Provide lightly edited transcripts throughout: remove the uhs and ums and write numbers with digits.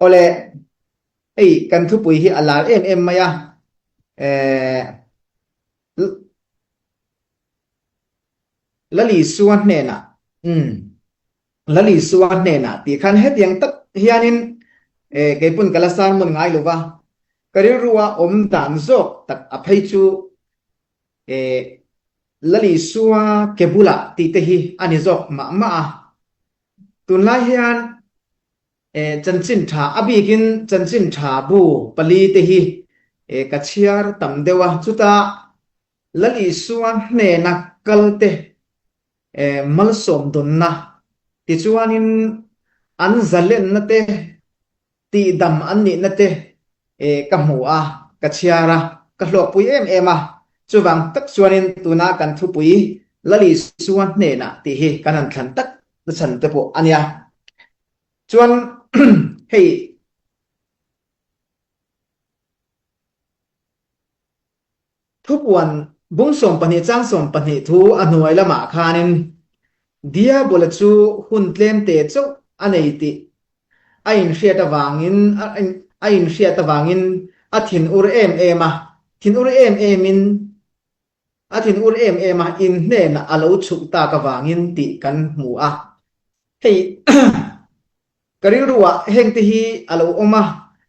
Awle, hei kan thupui hi a lar em em mai a, eh, Lalisua hnenah, umm, Lalisua hnenah tih khan hetiang tak hianin eh, keipawn ka la sermon ngai lo va, ka rilrua awm dan zawk tak a phei chu eh, Lalisua ke bulah tih te hi a ni zawk mah mah a. Tunlai hian eh, chanchin tha, a bikin chanchin tha bu pali te hi eh, ka chhiar tam deuh a, chutah Lal Isua hnena kal te malsawm dawnna tichuanin an zalenna te, tihdam an nihna te ka hmu a, ka chhiar a, ka hlawkpui em em a. Chuvang tak chuanin tuna kan thupui Lal Isua hnenah tih hi kan han thlan tak na chhan te pawh a nia. Chuan hei Thupuan bung 12 chang 12 thu a hnuai lamah khanin Diabola chu hun tlem te chauh a nei tih a inhriat avangin a inhriat avangin a thinur em em a, thinur em emin a thinur em em a, in hnenah a lo chhuk tak avangin tih kan hmu a. Hei Ka rilruah hengte hi a lo awm a,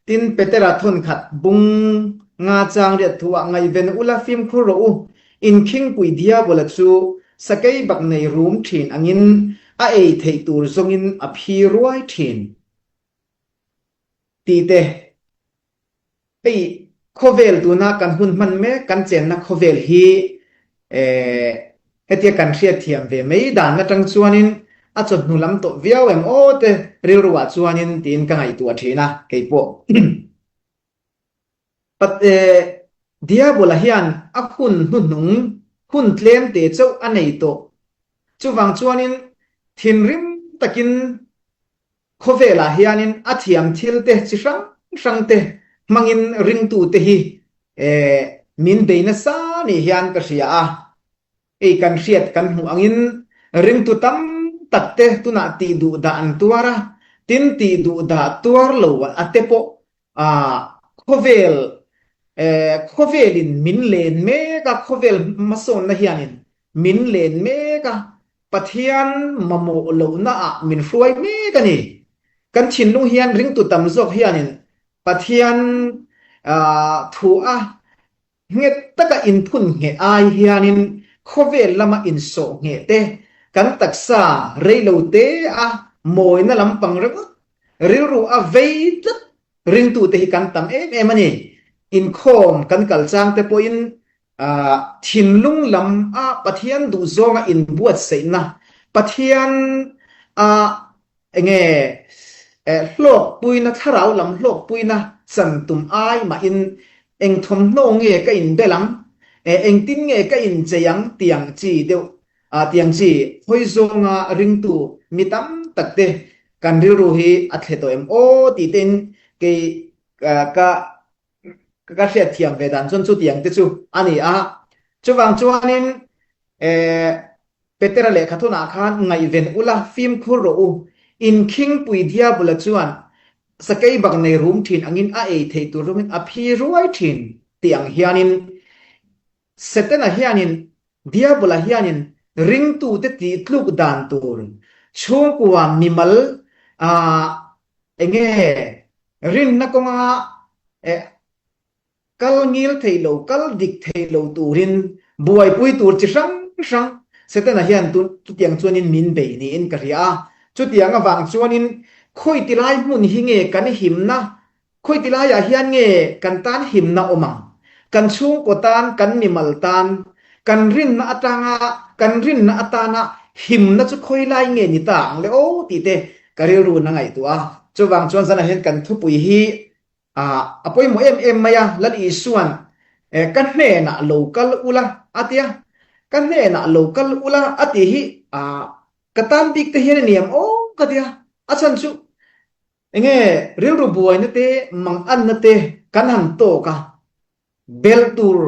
tin Petera thawnkhat bung nga chang riat thuah ngaihven ula fimkhur rawh u, inkhingpui diabola chu sakei bak nei rum thin angin a ei theih tur zawngin a phi ruai thin tih te. Hei khawvel tuna kan hun hman mek, kan chenna khawvel hi hetia kan hriatthiam ve mai dan atang chuanin a chawhnu lam tawh viau em aw te rilruah chuanin tiin ka ngaihtuah thin a, keipawh. Pat Diabola hian a hun hnuhnung hun tlem te chauh a nei tawh. Chuvang chuanin thinrim takin Khawvelah hianin a thiam thil te chi hrang hrang te hmangin ringtute hi min bei nasa ni hian ka hria a. Hei kan hriat kan hmuh angin ringtu tam tak te tunah tih duh dah an tuar a, tin tih duh dah tuar lo a te pawh khawvel khawvelin min len mek a, khawvel hmasawnna hianin min len mek a, Pathian mamawh lohna ah min hruai mek a ni. Kan thinlung hian ringtu tam zawk hianin Pathian thu a nghet taka inphun ngheh ai hianin khawvel lama insawh ngheh te, kan taksa reilo te a mawina lampang ringawt rilru a vei tlat ringtute hi kan tam em em a ni. Inkhawm kan kal chang te pawhin Thinlung lam a Pathian duhzawnga inbuatsaihna, Pathian a enge hlawkpuina, thlarau lam hlawkpuina chan tum ai mahin eng thawmhnaw nge ka inbel ang, engtin nge ka inchei ang tiang chi deuh, tiang chi hawi zawnga ringtu mi tam tak te kan rilru hi a thle tawh em aw tih tein kei ka Ka hriatthiam ve dan chuan chutiang te chu a ni a. Chuvang chuanin Petera lehkha thunah khan ngaihven ula, fimkhur rawh u. Inkhingpui Diabula chuan sakei bak nei rum thin angin a ei theih tur rawngin a phi ruai thin tih ang hianin Setana hianin Diabula hianin ringtute tihtluk dan tur chhungkua mimal Enge rinna kawnga kal ngil thei lo, kal dik thei lo turin buaipui tur chi hrang hrang Setana hian chutiang chuanin min bei niin ka hria a. Chutiang avang chuanin khawi tilai hmun hi nge kan himna Khawi ti laiah hian nge kan tan himna awm ang? Kan chhungkaw tan, kan mimal tan, kan rinna atanga kan rinna atana himna chu khawi lai nge ni ta ang le aw tih te ka rilru na ngaihtuah a. Chuvang chuan zanah hian kan thupui hi a pawimawh em em mai a, Lal Isua'n ka hnenah lo kal ula a ti a, ka hnenah lo kal ula a tih hi ka tan bik te hian a niam aw ka ti a, a chhan chu Enge rilru buaina te, manganna te kan han tawk a. Belh tur,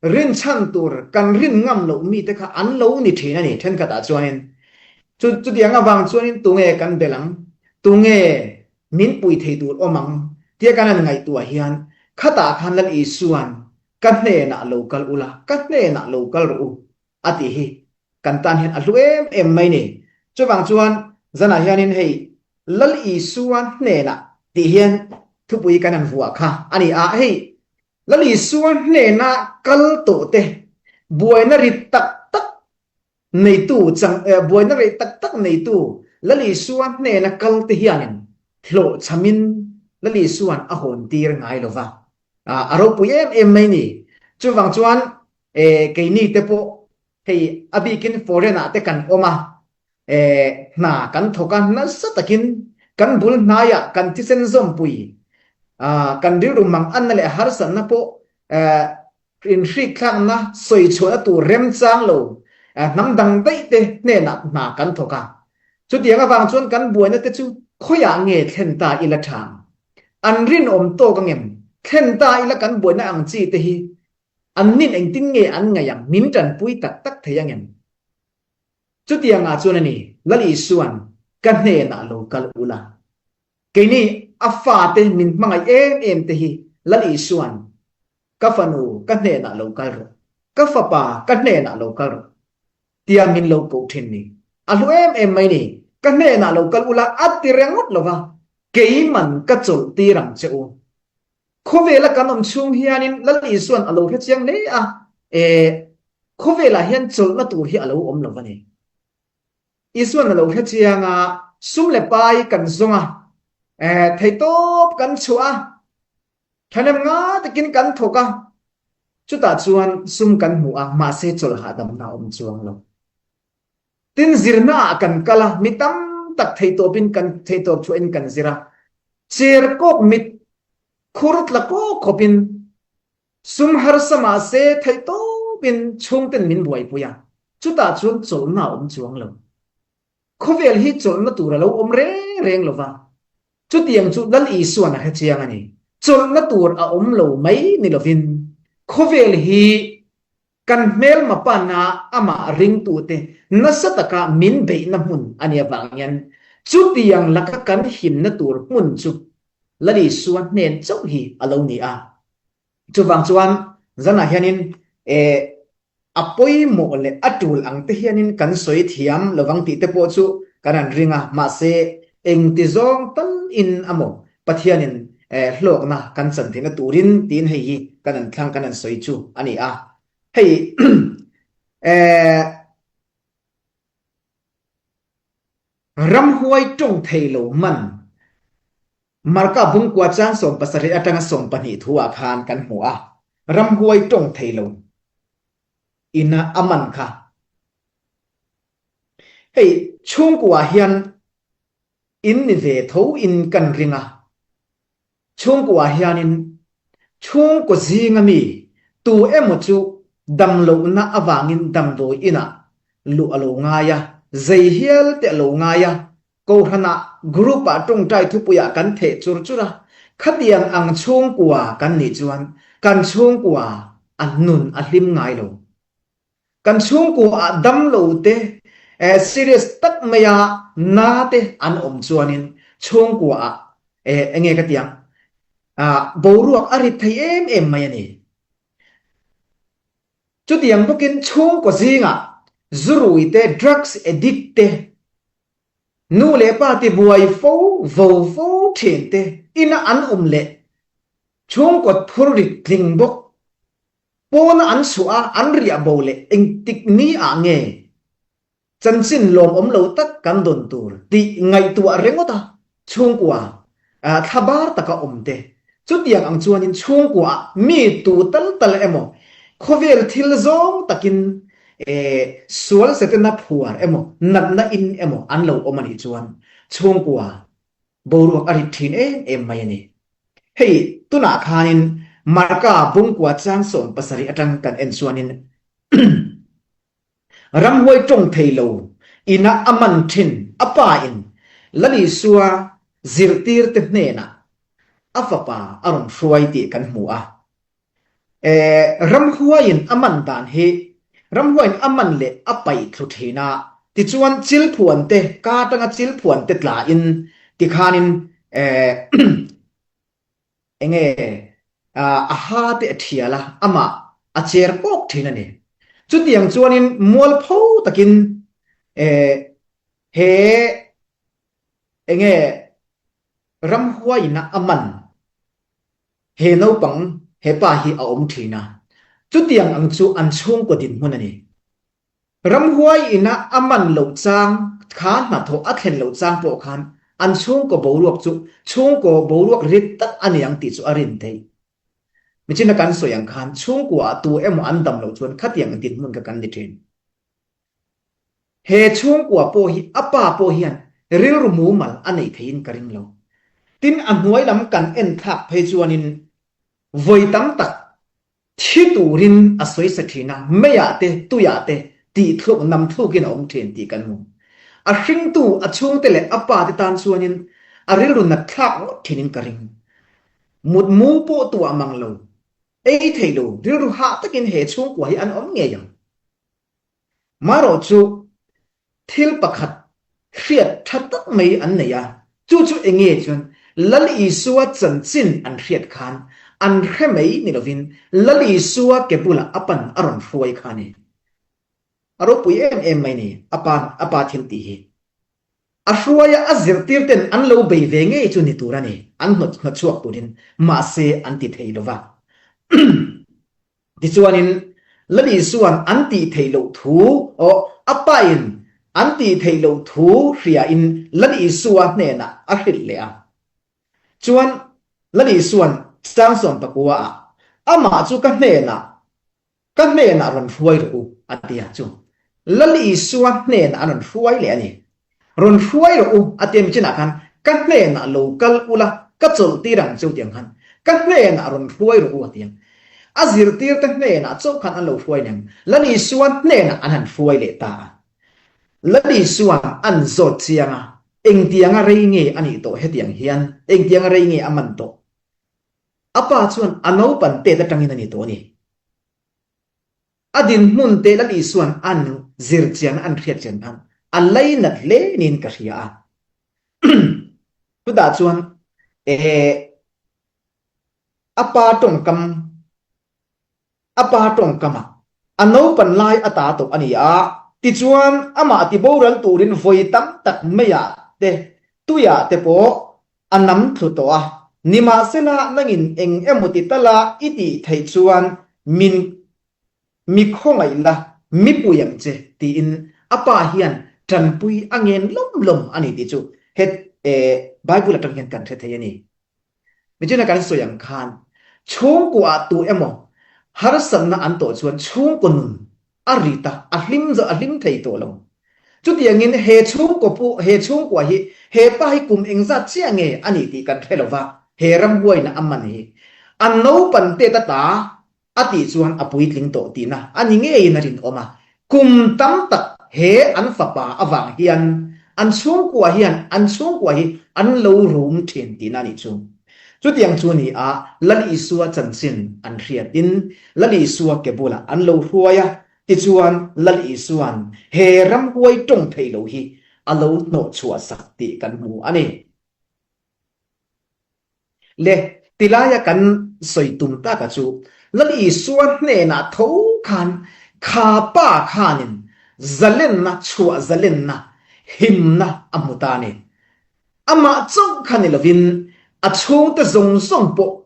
rinchhan tur, kan rin ngam loh mite kha an lo ni thin a ni thenkhatah chuanin. Chu chutiang avang chuanin tunge kan belh ang, tunge min pui thei tur awm ang tia kan han ngaihtuah hian khatah khan Lal Isua'n ka hnenah lo kal ula, ka hnenah lo kal rawh u a tih hi kan tan hian a hlu em em mai ni. Chuvang chuan zanah hianin hei Lal Isua hnenah tih hian thupui kan han vuah kha a ni a, hei Lal Isua hnena kal tawh te buaina rit tak tak neitu chang buaina rei tak tak neitu Lal Isua hnena kal te hianin hlawhchhamin Lal Isua'n a hawn tir ngai lo va, a ropui em em mai ni. Chuvang chuan keini te pawh hei a bikin foreign ah te kan awm a, hna kan thawk a, nasa takin kan bul hnaiah kan thisen zawmpui kan rilru mang anna leh harsatna pawh inhrikthlakna sawi chhuahna tur remchang lo hnam dang daih te hnenah hna kan thawk a. Chutiang avang chuan kan buaina te chu khawiah nge thlen ta ila tha ang? An rinawm tawk angem? Thlen ta ila kan buaina ang chi te hi an nin engtin nge an ngaih ang? Min tanpui tak tak thei angem? Chutiangah chuan a ni, Lal Isua'n ka hnenah lo kal ula. Keini a fate min hmangaih em em te hi Lal Isua'n ka fanu ka hnenah lo kal rawh, ka fapa ka hnenah lo kal rawh tia min lo koh thin ni. A hlu em em mai ni, ka hnenah lo kal ula a ti reng ngawt lova, keiman ka chawlh tir ang che u. Khawvela kan awm chhung hianin Lal Isua'n a lo hre chiang hle a, e, khawvelah hian chawlhna tur hi a lo awm lo a ni. Isua'n a lo hre chiang a, sum leh pai kan zawng a, e, theihtawp kan chhuah a, thahnem nga takin kan thawk a, chutah chuan sum kan hmu a, mahse chawlh hahdamna a awm chuang lo. Tin, zirnaah kan kal a, mi tam tak theihtawpin kan theihtawp chhuahin kan zir a, cher kawk mit khur tla kawk khawpin sum harsa mahse theihtawpin chhungten min buaipui a, chutah chuan chawlhna a awm chuang lo. Khawvel hi chawlhna tur a lo awm reng reng lo va, chutiang chu Lal Isuan a hre chiang a ni. Chawlhna tur a awm lo mai ni lovin khawvel hi Kan hmelma pana amah ringtute nasa taka min beihna hmun a nih avang hian chutiang laka kan himna tur hmun chu Lal Isua hnen chauh hi a lo ni a. Chuvang chuan zanah hianin a pawimawh leh a tul ang te hianin kan sawi thiam lovang tih te pawh chu kan han ring a, mahse engti zawng tal in amaw Pathianin hlawkna kan chan theihna turin tiin hei hi kan an thlang kan an sawi chu a ni a. Hei ramhuai tawng thei lo man Marka bungkua chang 17 atanga 12 thu ah khan kan hmu a, ramhuai tawng thei lo ina a man kha. Hei chhungkua hian In ni ve tho in kan ring a, chhungkuah hianin chhungkaw zinga mi tu emaw chu damlohna avangin damdawi inah luh a lo ngai a, zei hial te a lo ngai a, Kohhranah group ah tawngtai thupuiah kan theh chur chur a, khatiang ang chhungkua kan nih chuan kan chhungkua a nun a hlim ngai lo. Kan chhungkuaah damlo te, serious tak maia na te an awm chuanin chhungkuaah enge ka ti ang, boruak a rit thei em em mai a ni. Chutiang bawkin chhungkaw zingah zurui te, drugs addict te, nu leh pa tibuai fo vo fo thin te ina an awm leh chhungkaw phurrit tling bawk Pawna an chhuah a, an riah bo leh engtik ni ah nge chanchin lawmawm lo tak kan dawn tur tih ngaihtuah ringawt a, chhungkua thla bar taka awm te. Chutiang ang chuanin chhungkua ah mi tu tal tal emaw khawvel thil zawng takin sual setena phuar emaw natna in emaw an lo awm a nih chuan chhungkua boruak a rit thin em em mai a ni. Hei tunah khanin Marka bungkua chang 17 atang kan en chuanin ramhuai tawng thei lo ina a man thin a pa in Lal Isua zirtirte hnenah a fapa a rawn hruai tih kan hmu a. Ramhuaiin a man dan hi ramhuaiin a man leh a paih thlu thin a, tichuan chilphuan te ka atanga chilphuan te tlain tikhanin enge a ha te a thial a, amah a cher pawk thin a ni. Chutiang chuanin mualpho takin he enge ramhuaiin a man He naupang, he pa hi a awm thin a, chutiang ang chu an chhungkaw dinhmun a ni. Ramhuai ina a man loh chang kha hnathawh a thlen loh chang pawh khan an chhungkaw boruak chu chhungkaw boruak rit tak a ni ang tih chu a rin theih. Michina kan sawi ang khan chhungkua ah tu emaw an dam loh chuan khatiang dinhmun kha kan ni thin. He chhungkua pawh hi a pa pawh hian rilru mumal a nei theiin ka ring lo. Tin, a hnuai lam kan en thlak phei chuanin vawi tam tak thi turin a sawi sa thin a, meiah te, tuiah te tih thluk, nam thlukin a awm thin tih kan hmu. A hringtu, a chhungte leh a pa te tan chuanin a rilru nat thlak ngawt thinin ka ring. Mutmu pawh tuah mang lo, ei thei lo, rilru hah takin he chhungkua hi an awm ngei ang. Marawh chu thil pakhat hriat tha tak mai an nei a, chu chu enge chuan Lal Isua chanchin an hriat khan an hre mai ni lovin Lal Isua ke bulah a pan a rawn hruai kha a ni. A ropui em em mai ni a pa a pa thil tih hi. A hruaia a zirtir ten an lo bei ve ngei chu ni tur a ni, an hnawt hnawt chhuak turin, mahse an ti thei lova. Tichuanin, Lal Isua'n an tih theih loh thu, aw, a pain an tih theih loh thu hriain Lal Isua hnenah a hrilh leh a. Chuan, Lal Isua'n chang sawmpakua ah, Amah chu ka hnenah, ka hnenah rawn hruai rawh u, a ti a. Chu Lal Isua hnenah an rawn hruai leh a ni. Rawn hruai rawh u, a ti a mi chinah khan, Ka hnenah lo kal ula, ka chawlh tir ang cheu ti ang khan, Ka hnenah rawn hruai rawh u, a ti ang. A zirtirte hnenah chauh khan an lo hruai nen, Lal Isua hnenah an han hruai leh ta a. Lal Isua'n an zawt chiang a, Engtianga rei nge a nih tawh hetiang hian, engtianga rei nge a man tawh? A pa chuan a naupan tet atangin a ni tawh a ni. A dinhmun te Lal Isua'n an zir chian an hriat chian khan a lainat hle niin ka hria a. Chutah chuan eh a pa tawngkam a pa tawngkamah a naupan lai a ta tawh a ni a, tichuan amah tiboral turin vawi tam tak meiah te tuiah te pawh a nam thlu tawh a, nimahsela nangin eng emaw ti tala i tih theih chuan min mi khawngaih la, mi pui ang che tiin a pa hian tanpui a ngen lawm lawm a ni tih chu he Bible atang hian kan hre thei a ni. Michina kan sawi ang khan chhungkuah tu emaw harsatna an tawh chuan chhungkaw nun a rit a, a hlim zawh a hlim thei tawh lo. Chutiangin he chhungkaw pu he chhungkua hi he pa hi kum engzat chiah nge a ni tih kan hre lo va, he ramhuaina a man hi a naupan tet ata a tih chuan a puitling tawh tihna a ni ngeiin a rinawm a. Kum tam tak he an fapa avang hian an chhungkua hian an chhungkua hi an lo rum thin tihna a nih chu. Chutiang chu ni a, Lal Isua chanchin an hriatin Lal Isua ke bulah an lo hruai a, tichuan Lal Isua'n he ramhuai tawng thei lo hi a lo hnawh chhuah sak tih kan hmu a ni. Le, tilaia kan sawi tum taka chu Lal Isua hnenah tho khan kha pa khanin zalenna, chhuah zalenna, himna a hmu ta a ni. Amah chauh kha ni lovin a chhungte zawng zawng pawh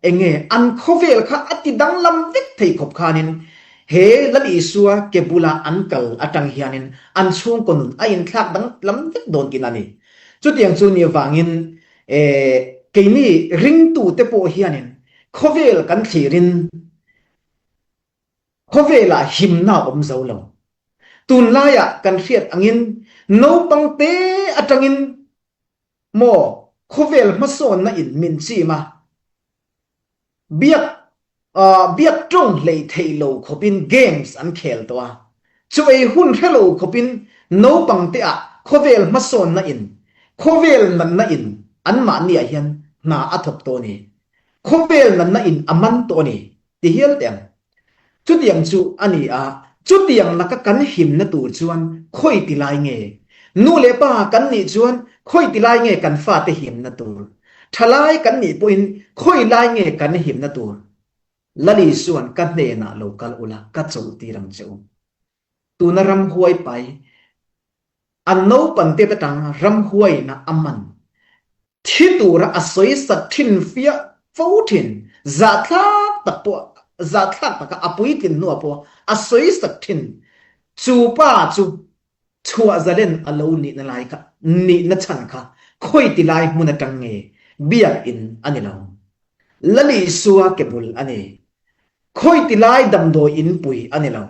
enge an khawvel kha a ti danglam vek thei khawp khanin he Lal Isua ke bula an kal atang hianin an chhungkaw nun a inthlak danglam vek dawn tihna a ni. Chutiang chu ni avangin keini ringtute pawh hianin khawvel kan thlirin Khawvelah himna a awm zo lo. Tunlaiah kan hriat angin naupang te atangin maw khawvel hmasawnna in min chim a, biak biak tawng hlei thei lo khawpin games an khel tawh a, chu ei hun hre lo khawpin naupang te ah khawvel hmasawnna in khawvel natna in anmahni ah hian hna a thawk tawh a ni. Khawvel natna in a man tawh a ni, ti hial teh ang. Chutiang chu a ni a, chutiang laka kan himna tur chuan khawi ti lai nge? Nu leh pa kan nih chuan khawi ti lai nge kan fate himna tur? Thalai kan nih pawhin khawi lai nge kan himna tur? Lali chuan ka hnenah lo kal ula, ka chawlhtir ang che u. Tuna ramhuai pai an naupan tet atang ramhuaina a man thi tura a sawi sat thin fiah fo thin, zahthlak tak pawh zahthlak taka a puitlin hnuah pawh a sawi sat thin chu pa chu chhuah zalen a lo nihna lai kha nihna chhan kha khawi ti lai hmun atang nge biakinn a ni lo. Lalisua ke bul a ni. Khawi ti lai damdawi in pui a ni lo,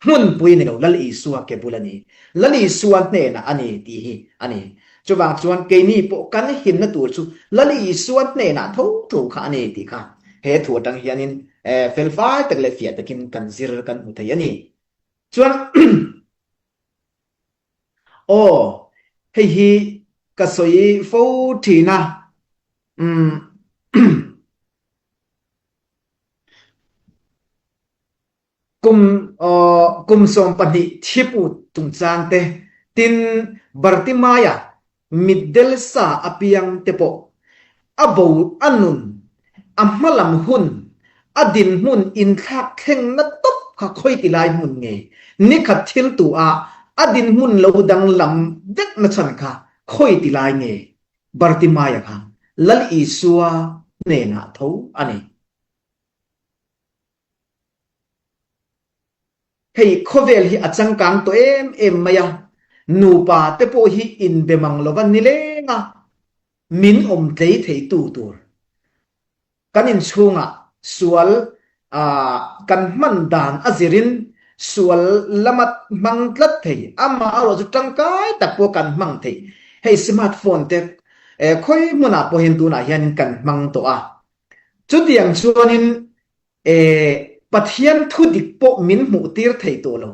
hmunpui a ni lo, Lal Isua ke bul a ni, Lal Isua hnenah a ni tih hi a ni. Chuvang chuan keini pawh kan himna tur chu Lal Isua hnenah tho tho kha a ni tih kha he thu atang hianin felfai tak leh fiah takin kan zir kan hmu thei a ni. Chuan aw hei hi ka sawi fo thin a, umm Kum kum 12 thipu chungchang te, tin Bartimaia mitdel sa apiang te pawh a bo a nun, a hmalam hun, a dinhmun inthlak thlengna tawp kha khawi ti lai hmun nge nikhat thil tu a a dinhmun lo danglam vek na chhan kha khawi ti lai nge Bartimaia kha Lal Isua hnenah tho a ni. Hei khawvel hi a changkang tawh em em mai a, nupa te pawh hi inbe mang lova nileng a, min awm tlei theitu tur. Kan inchhungah sual kan hman dan a zirin sual lama hmang tlat thei, amah erawh chu tangkai tak pawh kan hmang thei. Hei smart phone te khawi hmunah pawh hian tunah hianin kan hmang tawh a. Chutiang chuanin Pathian thu dik pawh min hmuh tir thei tawh lo,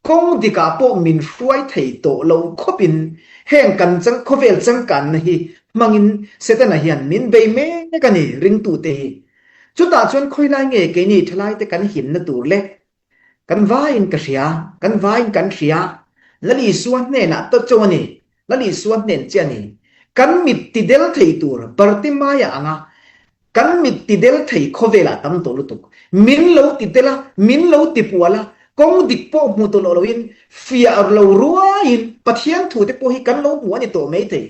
kawng dikah pawh min hruai thei tawh lo khawpin heng kan khawvel changkanna hi hmangin Setana hian min bei mek a ni ringtute hi. Chutah chuan khawilai nge keini thalaite kan himna tur le? Kan vaiin ka hria, kan vaiin kan hria, Lal Isua hnenah tawh chauh a ni, Lal Isua hnen che a ni. Kan mit tidel thei tur Bartimaia anga kan mit tidel thei khawvelah tam tawh lutuk. Min lo tidel a, min lo tipual a, kawng dik pawh hmu tawh loh loin fiah lo ruaiin Pathian thute pawh hi kan lo hmu a ni tawh maithei.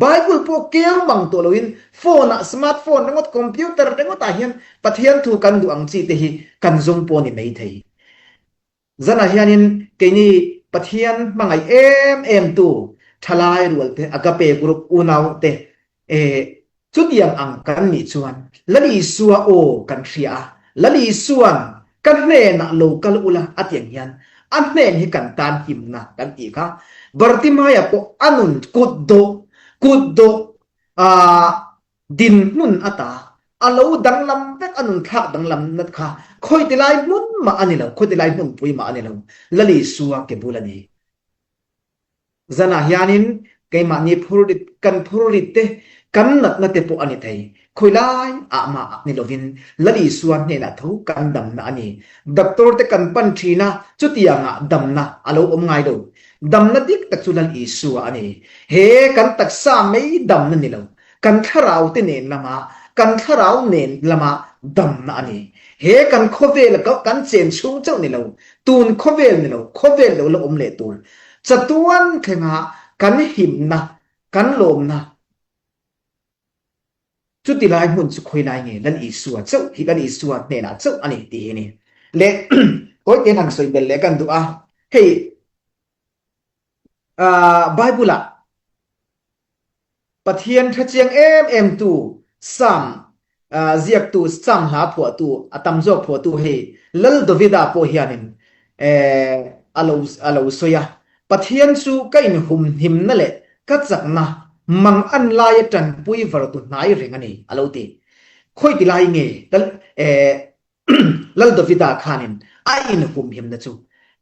Bible pawh keu mang tawh loin phone ah smart phone ringawt computer ringawt ah hian Pathian thu kan duh ang chi te hi kan zawng pawh a ni mai thei. Zanah hianin keini Pathian hmangaih em em tu thalai rual te Agape group unau te eh Chutiang ang kan nih chuan Lal Isua aw kan hria a, Lal Isua'n ka hnenah lo kal ula a ti ang hian a hnen hi kan tan himna kan tih kha. Bartimaia pawh a nun kut dawh kut dawh ah dinhmun ata a lo danglam vek a nun thlak danglam nat kha khawi ti lai hmun mah a ni lo, khawi ti lai hmunpui mah a ni lo, Lal Isua ke bul a ni. Zanah hianin keimahni phurrit kan phurrit te, kan natna te pawh a ni thei. Khawilai ah mah ni lovin Lal Isua hnenah tho kan damna a ni. Doctor te kan pan thin a, chutiangah damna a lo awm ngai lo. Damna dik tak chu Lal Isua a ni. He kan taksa mai damna ni lo, kan thlarau te nen lama kan thlarau nen lama damna a ni. He kan khawvel kan chen chhung chauh ni lo, tun khawvel ni lo, khawvel lo la awm leh tur Chatuan thlenga kan himna, kan lawmna chuti lai hmun chu khawi lai nge Lal Isua chauh hi Lal Isua hnenah chauh a ni tih hi a ni. Leh kawite'n han sawi belh leh kan duh a, hei Bible-ah Pathian hrechiang em em tu Psalm ziaktu, Psalm hla phuahtu, a tam zawk phuahtu hei Lal Davida pawh hianin a lo a lo sawi a, Pathian chu ka inhumhimna leh ka chakna mang an laia tanpui vartu hnai reng a ni a lo ti. Khawi ti lai nge Lal Davida khanin a inhumhimna chu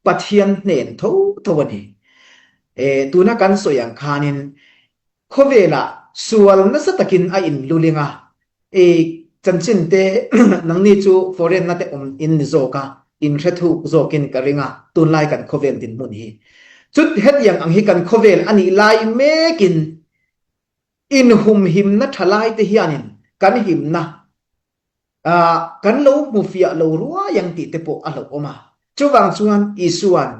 Pathian hnen tho tho a ni. Tuna kan sawi ang khanin khawvelah sual nasa takin a inluling a. Chanchin te nangni chu foreign na te awm in ni zawk a, in hre thuk zawkin ka ring a, tunlai kan khawvel dinhmun hi. Chut hetiang ang hi kan khawvel a nih lai mekin inhumhimna thalai te hianin kan himna kan lo hmu fiah lo ruai ang tih te pawh a hlauhawm a. Chuvang chuan Isua'n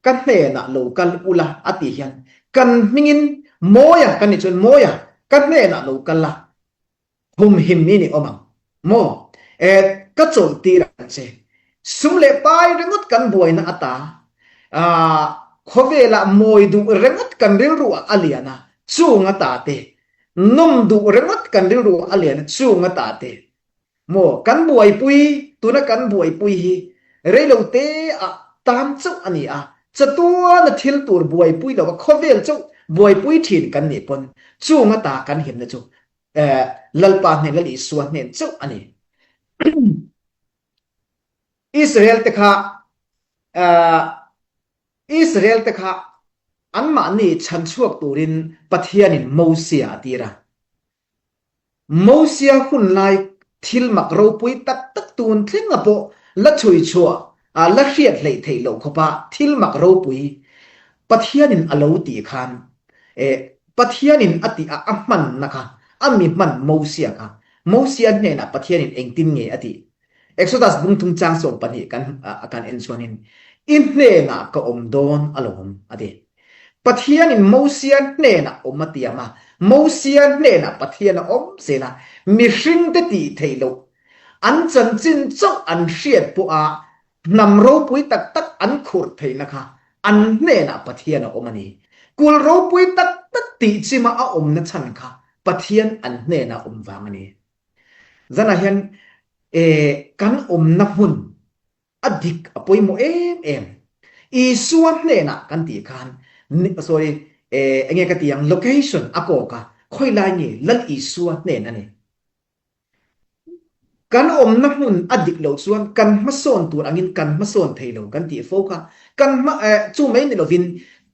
ka hnenah lo kal ula a tih hian kan hmingin Mawia kan nih chuan Mawia ka hnenah lo kal la, humhim ni ni awm ang maw? Ka chawlh tir ang che. Sum leh pai ringawt kan buaina ata khawvelah mawi duh ringawt kan rilruah a lian a, chung ata te Nawm duh ringawt kan rilru a lian chung a ta te. Maw kan buaipui, tuna kan buaipui hi reilo te ah tan chauh a ni a, chatuana thil tur buaipui lo a khawvel chauh buaipui thin kan nih pawn chung a ta kan himna chu Lalpa hnen Lal Isua hnen chauh a ni. Israel te kha Israel te kha anmahni chhanchhuak turin Pathianin Mosia a tir a. Mosia hun lai thil mak ropui tak tak tun thlenga pawh la chhui chhuah a la hriat hleih theih loh khawpa thil mak ropui Pathianin a lo tih khan Pathianin a tih a a hmanna kha a mi hman Mosia kha Mosia hnenah Pathianin engtin nge a tih? Exodus bungthum chang 12 kan kan en chuanin i hnenah ka awm dawn alawm a ti. Pathianin Mosia hnenah awm a tiam a, Mosia hnenah Pathian a awm zel a, mihringte tih theih loh an chanchin chauh an hriat pawha hnam ropui tak tak an khurh theihna kha an hnenah Pathian a awm a ni. Kul ropui tak tak tih chima a awmna chhan kha Pathian an hnenah awm vang a ni. Zanah hian kan awmna hmun a dik a pawimawh em em. Isua hnenah kan tih khan, sorry, enge ka ti ang, location a kawk a, khawi lai nge Lal Isua hnen a ni. Kan awmna hmun a dik loh chuan kan hmasawn tur angin kan hmasawn thei lo kan tih fo kha. Kan hma, chu mai ni lovin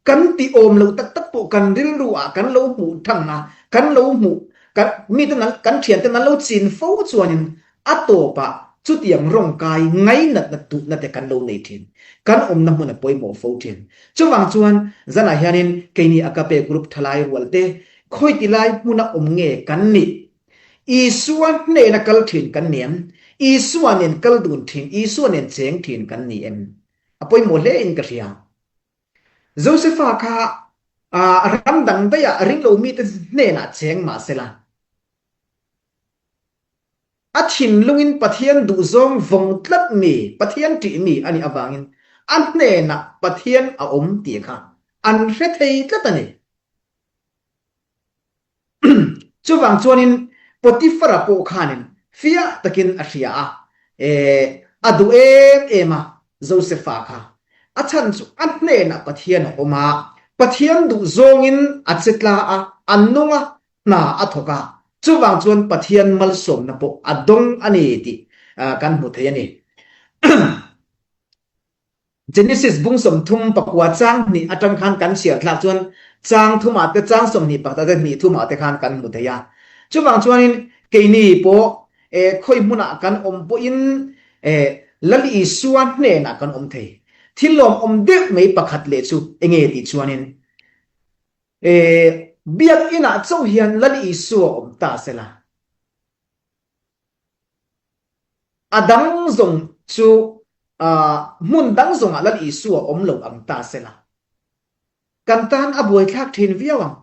Kan ti awm lo tak tak pawh kan rilru ah kan lo hmuh thang a, kan lo hmuh, kan mite nan, kan thiante nan lo chin fo chuanin a tawpah chutiang rawngkai ngainatna duhna te kan lo nei thin. Kan awmna hmun a pawimawh fo thin. Chuvang chuan zanah hianin keini Agape Group thalai rual te khawi ti lai hmuna awm nge kan nih? Isua hnena kal thin kan ni em? Isua nen kal dun thin, Isua nen cheng thin kan ni em? A pawimawh hle in ka hria. Josefa kha ram dang daihah ringlo mite hnenah cheng mah sela, a thinlungin Pathian duhzawng vawng tlat mi, Pathian ṭih mi a nih avangin a hnenah Pathian a awm tih kha an hre thei tlat a ni. Chuvang chuanin Potifara pawh khanin fiah takin a hria a, a duh em em a Josefa kha. A chhan chu a hnenah Pathian a awm a, Pathian duh zawngin a che tla a, a nung a, hna a thawk a, chuvang chuan Pathian malsawmna pawh a dawng a ni tih kan hmu thei a ni. Genesis bung 34 chang hnih atang khan kan chhiar thlak chuan chang thumah te chang 21 te hnih thumah te khan kan hmu thei a. Chuvang chuanin keini pawh khawi hmunah kan awm pawhin Lal Isua hnenah kan awm thei. Thil lawmawm deuh mai pakhat leh chu enge tih chuanin Biakinah chauh hian Lal Isua awm ta sela. A dang zawng chu hmun dang zawngah Lal Isua awm lo ang ta sela. Kan tan a buaithlak thin viau ang.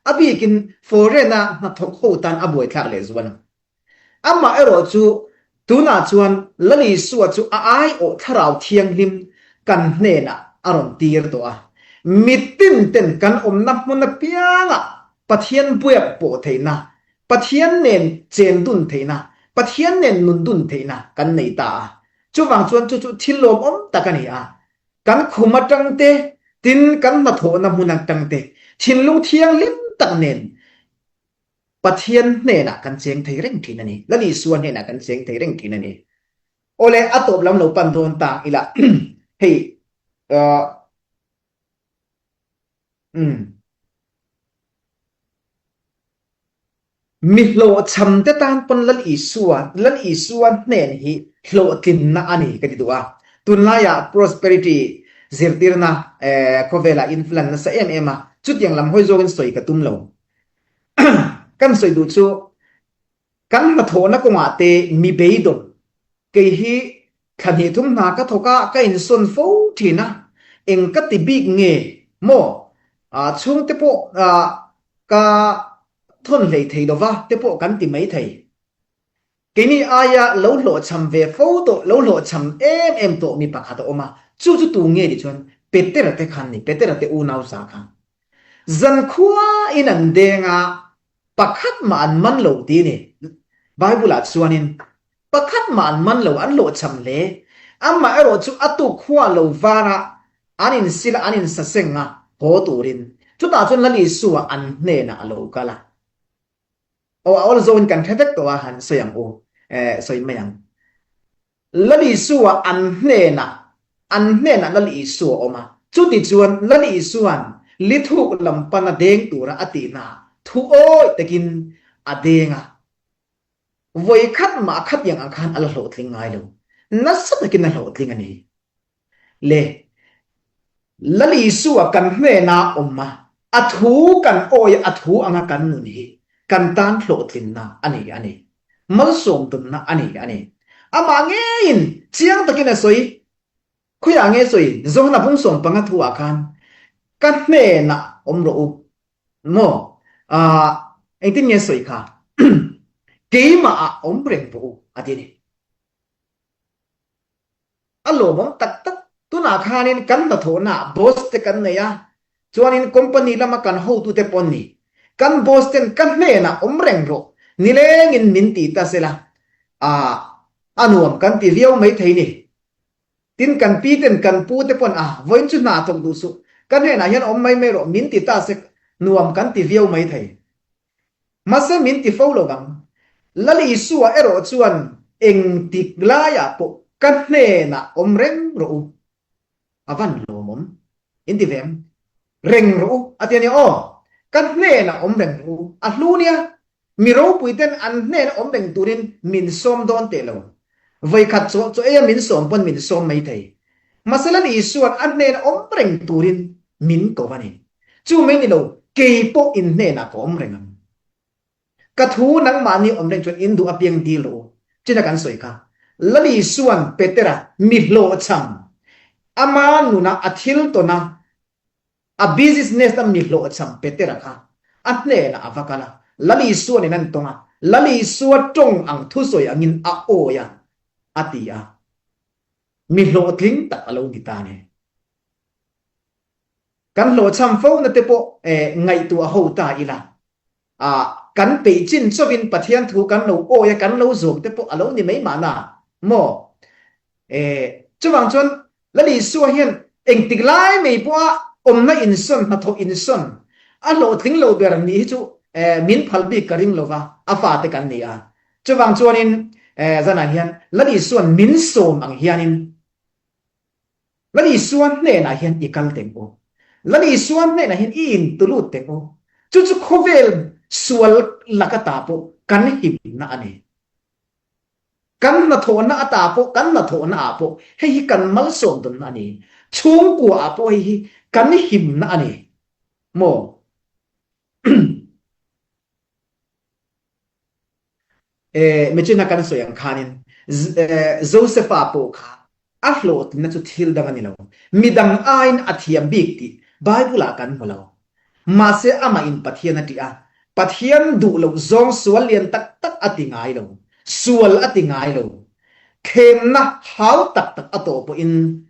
A bikin foreign-a hnathawk ho tan a buaithlak lehzual ang. Amah erawh chu tunah chuan Lal Isua chu a aiawh Thlarau Thianghlim kan hnenah a rawn tir tawh a. Mitin ten kan awmna hmun apiangah Pathian buak pawh theihna Pathian nen chen dun theihna, Pathian nen nun dun theihna kan nei ta a. Chuvang chuan chu chu thil lawmawm tak a ni a. Kan khum atang te, tin kan hnathawhna hmun atang te, thinlung thianghlim tak nen Pathian hnenah kan cheng thei reng thin a ni. Lal Isua hnenah kan cheng thei reng thin a ni. Awle, a tawp lam lo pan dawn ta ila hei umm. Mi hlawhchham te tan pawn Lal Isua, Lal Isua hnen hi hlawhtlinna a ni ka ti duh a. Tunlaiah prosperity zirtirna khawvelah influence nasa em em a, chutiang lam hawi zawkin sawi ka tum lo. Kan sawi duh chu kan hnathawhna kawngah te mi beidawng, kei hi thla hnih thum hna ka thawk a, ka insawn fo thin a, eng ka ti bik nge maw? Chhungte pawh ka thawn hlei thei lova te pawh kan ti mai thei. Keini aia lo hlawhchham ve fo tawh, lo hlawhchham em em tawh mi pakhat a awm a, chu chu tu nge tih chuan Petera te khan ni, Petera te unau za khan. Zankhuain an deng a, pakhat mah an man lo ti ni. Bible ah chuanin pakhat mah an man lo, an hlawhchham hle. Amah erawh chu a tuk khua lo varah an insil a, an insaseng a, haw turin. Chutah chuan Lal Isua an hnenah a lo kal a. Aw, a awl zawngin kan hre vek tawh a, han sawi ang u, eh, sawi mai ang. Lal Isua an hnenah, an hnenah Lal Isua a awm a. Chutichuan Lal Isua'n lithuk lam pana deng tura a tihna thu awih takin a deng a. Vawi khat mah khatiang ang khan a la hlawhtling ngai lo. Nasa takin a hlawhtling a ni. Le, Lal Isua kan hnena awm a, a thu kan awi a, a thu anga kan nun hi kan tan hlawhtlinna a ni a ni. Malsawm tumna a ni a ni. Amah ngeiin chiang takin a sawi, khawiah nge sawi, Johana bung 15 thu ah khan, Ka hnenah awm rawh u, maw? Aah, engtin nge sawi kha? Keimah ah awm reng rawh u, a ti a ni. A lawmawm tak tak. Tunah khanin kan hnathawhnaah boss te kan nei a, chuanin company lama kan hotute pawh an ni. Kan boss ten ka hnenah awm reng rawh, nilengin min ti ta sela, ah, a nuam kan ti viau maithei ni. Tin, kan pi ten kan pu te pawn, ah, vawiin chu hna thawk duh suh, ka hnenah hian awm mai mai rawh, min ti ta sek, nuam kan ti viau maithei. Mahse min ti fo lo vang. Lal Isua erawh chuan engtik laiah pawh ka hnenah awm reng rawh u. A van lawmawm. In ti ve em? Reng rawh u a ti a nia aw. Ka hnenah awm reng rawh u. A hlu nia. Mi ropui ten an hnena awm reng turin min sawm dawn teh lo. Vawikhat chaw chaw eia min sawm pawn min sawm mai thei. Mahse Lal Isua'n a hnena awm reng turin min ko a ni. Chu mai ni lo, kei pawh in hnenah ka awm reng ang. Ka thu nangmahni awm reng chuan in duh apiang dil rawh u, china kan sawi kha. Lal Isua'n Petera mi hlawhchham, ama nuna a thil tawn a, a business a mi hlawhchham Petera kha a hnenah a va kal a, Lal Isua'n in an tawng a, Lal Isua tawng ang thusawi angin a awi a, a ti a. Mi hlawhtling tak a lo ni ta a ni. Kan hlawhchham fo na te pawh ngaihtuah ho ta ila, kan peih chin chauhin Pathian thu kan lo awi a, kan lo zawm te pawh a lo ni mai mahna maw? Chuvang chuan Lal Isua hian engtik lai mai pawha awmna insawn, hnathawh insawn a hlawhtling lo ber nih hi chu min phal bik ka ring lova, a fate kan ni a. Chuvang chuanin zanah hian Lal Isua'n min sawm ang hianin Lal Isua hnenah hian i kal teng u. Lal Isua hnenah hian i intulut teng u. Chu chu khawvel sual lak ata pawh kan himna a ni. Kan hnathawhna ata pawh, kan hnathawhna ah pawh hei hi kan malsawm tawnna a ni. Chhungkua ah pawh hei hi kan himna a ni. Maw? Mechina kan sawi ang khanin Josefa pawh kha a hlawhtlinna chu thil dang a ni lo. Midang aiin a thiam bik tih Bible-ah kan hmu lo. Mahse amah in Pathian a ṭih a, Pathian duh loh zawng sual lian tak tak a ti ngai lo, sual a ti ngai lo. Thlemna hau tak tak a tawh pawhin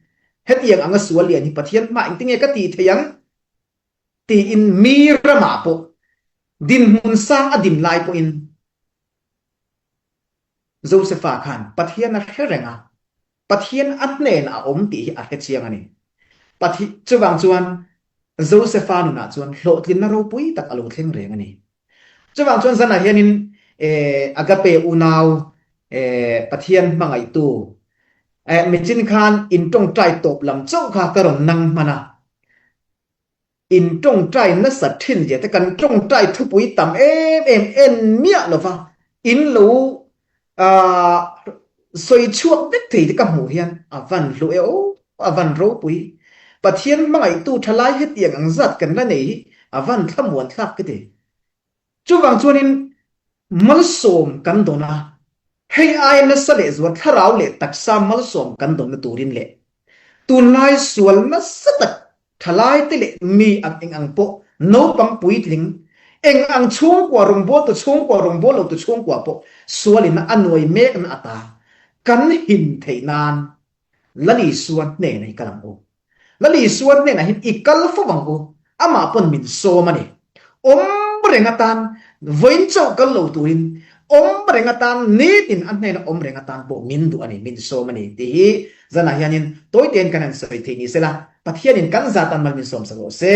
hetiang anga sual lian hi Pathian hma engtinge ka tih theih ang? tiin mi ramah pawh dinhmun sang a din lai pawhin Josefa khan Pathian a hre reng a, Pathian a hnenah a awm tih hi a hre chiang a ni. Chuvang chuan Josefa nunah chuan hlawhtlinna ropui tak a lo thleng reng a ni. Chuvang chuan zanah hianin Agape unau Pathian hmangaihtu michin khan in tawngtai tawp lam chauh kha ka rawn nang hman a. In tawngtai nasa thin zia te kan tawngtai thupui tam em em en miah lova in lo sawi chhuak vek thei te ka hmuh hian a van hlu e aw, a van ropui. Pathian hmangaihtu thalai hetiang ang zat kan la nei hi a van thlamuan thlak ka ti. Chuvang chuanin malsawm kan dawn a, hei aia nasa leh zual thlarau leh taksa malsawm kan dawnna turin leh tunlai sual nasa tak thalaite leh mi ang eng ang pawh naupang puitling eng ang chhungkua rawngbawltu chhungkua rawngbawllotu chhungkua pawh sualin a nuai mekna ata kan him theih nan Lal Isua hnenah i kal ang u. Lal Isua hnenah hian i kal fo ang u, amah pawn min sawm a ni. Awm reng atan vawiin chauh kal lo turin, awm reng atan nitin a hnena awm reng atan pawh min duh a ni, min sawm a ni tih hi zanah hianin tawitein kan han sawi theih ni sela, Pathianin kan zatan mal min sawm sak rawh se.